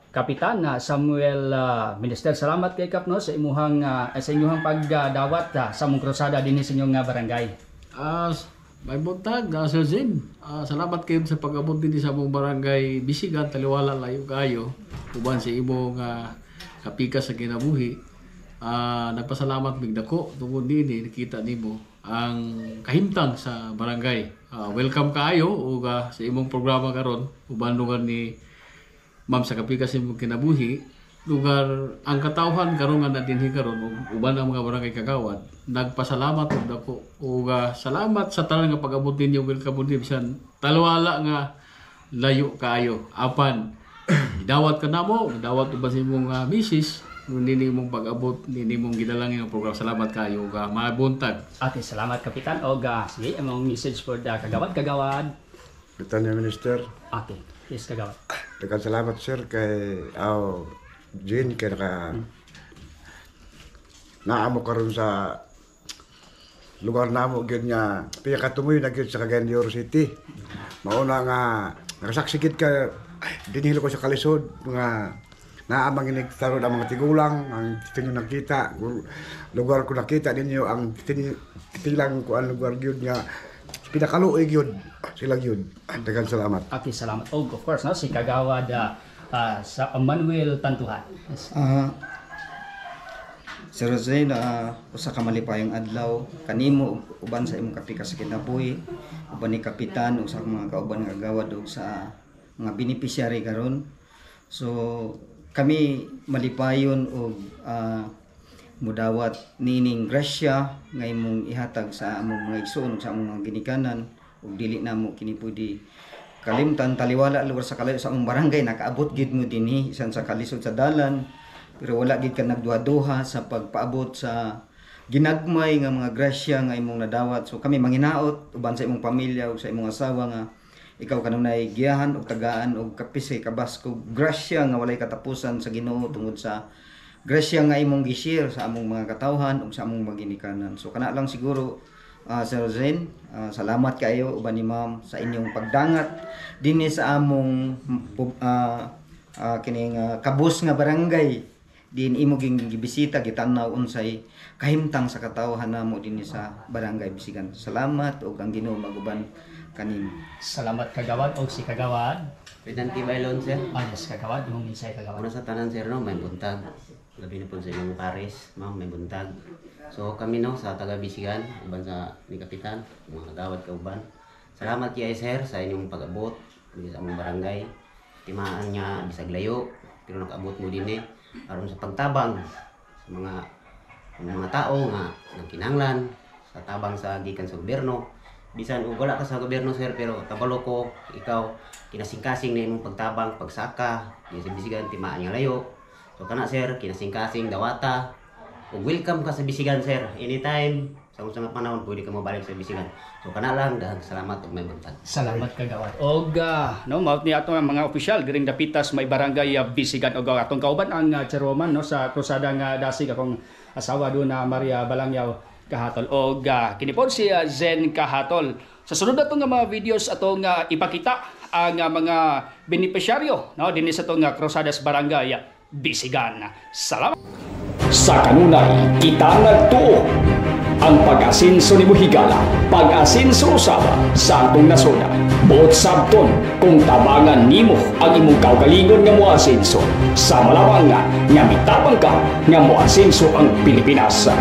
Kapitan na Samuel Minister. Salamat kay Kap, no, sa inyuhang pagdawat sa among krusada dinhi sa inyong barangay. May buntag, Sir Zin. Salamat kayo sa pag-abot din sa among barangay Bisigan, taliwala layo kayo uban sa imong kapika sa kinabuhi. Nagpasalamat mig dako tungod dinhi nakita nimo ang kahimtang sa barangay. Welcome kaayo ug sa imong programa karon uban lugar ni Ma'am sa kapika sa imong kinabuhi, lugar ang katawhan karon nga na dinhi karon ug uban ang mga barangay kagawad nagpasalamat og dako ug salamat sa tanan nga pag-abot ninyo. Welcome din bisan talwala nga layo kaayo, apan gidawat ka namo, gidawat uban sa imong misis nini imong pag-abot nini imong gidalang nga program. Salamat kayo ug mabuntag. Okay, salamat, Kapitan. Og sige, among message for the kagawad, kagawad. Kapitan Minister. Okay, yes, kagawad. Daghang salamat, sir, kay aw Jean kay naka naamo karon sa lugar namo gyud nga pinakatumoy na gyud sa Cagayan de Oro City. Mauna nga nakasaksi gid ka dinhi ko sa kalisod mga naamang inig tarod ang mga tigulang ang tinyo nakita lugar ko nakita ninyo ang tilang ko ang lugar gyud nga pinakaluoy gyud sila gyud. Daghang salamat. Okay, salamat. Og of course, no, si Kagawad sa Manuel Tantuhan. Yes. Sir Rosane, usa ka malipayong adlaw kanimo uban sa imong kapika sa kinabuhi, uban ni kapitan ug sa mga kauban nga kagawad ug sa mga beneficiary karon. So kami malipayon og mudawat niining grasya nga imong ihatag sa among mga igsoon ug sa among mga ginikanan ug dili namo kini pwede kalimtan, taliwala lugar sa kalayo sa among barangay. Nakaabot gid mo dinhi isan sa kalisod sa dalan, pero wala gid ka nagduha-duha sa pagpaabot sa ginagmay nga mga grasya nga imong nadawat. So kami manginaot uban sa imong pamilya ug sa imong asawa nga ikaw kanunay giyahan ug tagaan og kapis kabaskog grasya nga walay katapusan sa Ginoo tungod sa grasya nga imong gi-share sa among mga katawhan ug sa among mga ginikanan. So kana lang siguro, Sir Zen, salamat kaayo uban ni Ma'am sa inyong pagdangat dinhi sa among kining kabus nga barangay din imo ging gibisita, gitan-aw unsay kahimtang sa katawhan namo dinhi sa Barangay Bisigan. Salamat ug ang Ginoo maguban kanimo. Salamat, Kagawad. Og si Kagawad. Kapitan Tibaylon, sir. Ah, yes, Kagawad. Imong mensahe, Kagawad. Una sa tanan, sir, no, may buntag. Labi na po sa imong pares, ma'am, may buntag. So kami, no, sa taga Bisigan, uban sa ni Kapitan, mga kagawad kauban. Salamat kay sir sa inyong pag-abot diri sa among barangay. Timaan niya bisag layo, pero nakaabot mo dinhi aron sa pagtabang sa mga tao nga nagkinahanglan sa tabang sa gikan sa gobyerno. Bisan og wala ka sa gobyerno, sir, pero kabalo ko ikaw kinasingkasing na imong pagtabang, pagsaka di sa Bisigan, timaan nga layo. So kana, sir, kinasingkasing dawata ug welcome ka sa Bisigan, sir, anytime, sa unsa nga panahon pwede ka mobalik sa Bisigan. So kana lang, daghang salamat ug may buntag. Salamat, Kagawad. Og no, mao ni ato ang mga opisyal diring dapitas may barangay Bisigan og atong kauban ang chairwoman, no, sa Krusada nga Dasig, akong asawa do na Maria Balangyaw Kahatol. Og kini pod si Zen Kahatol. Sa sunod atong nga mga videos atong ipakita ang mga benepisyaryo, no, dinhi sa atong Krusadas Barangay Bisigan. Salamat. Sa kanunay, kita nagtuo. Ang pag-asinso ni Buhigala, pag-asinso usaba sa atong nasod. Buot sabton kung tabangan nimo ang imong kaugalingon nga moasinso. Sa malawang nga, nga mitabang ka nga moasinso ang Pilipinas.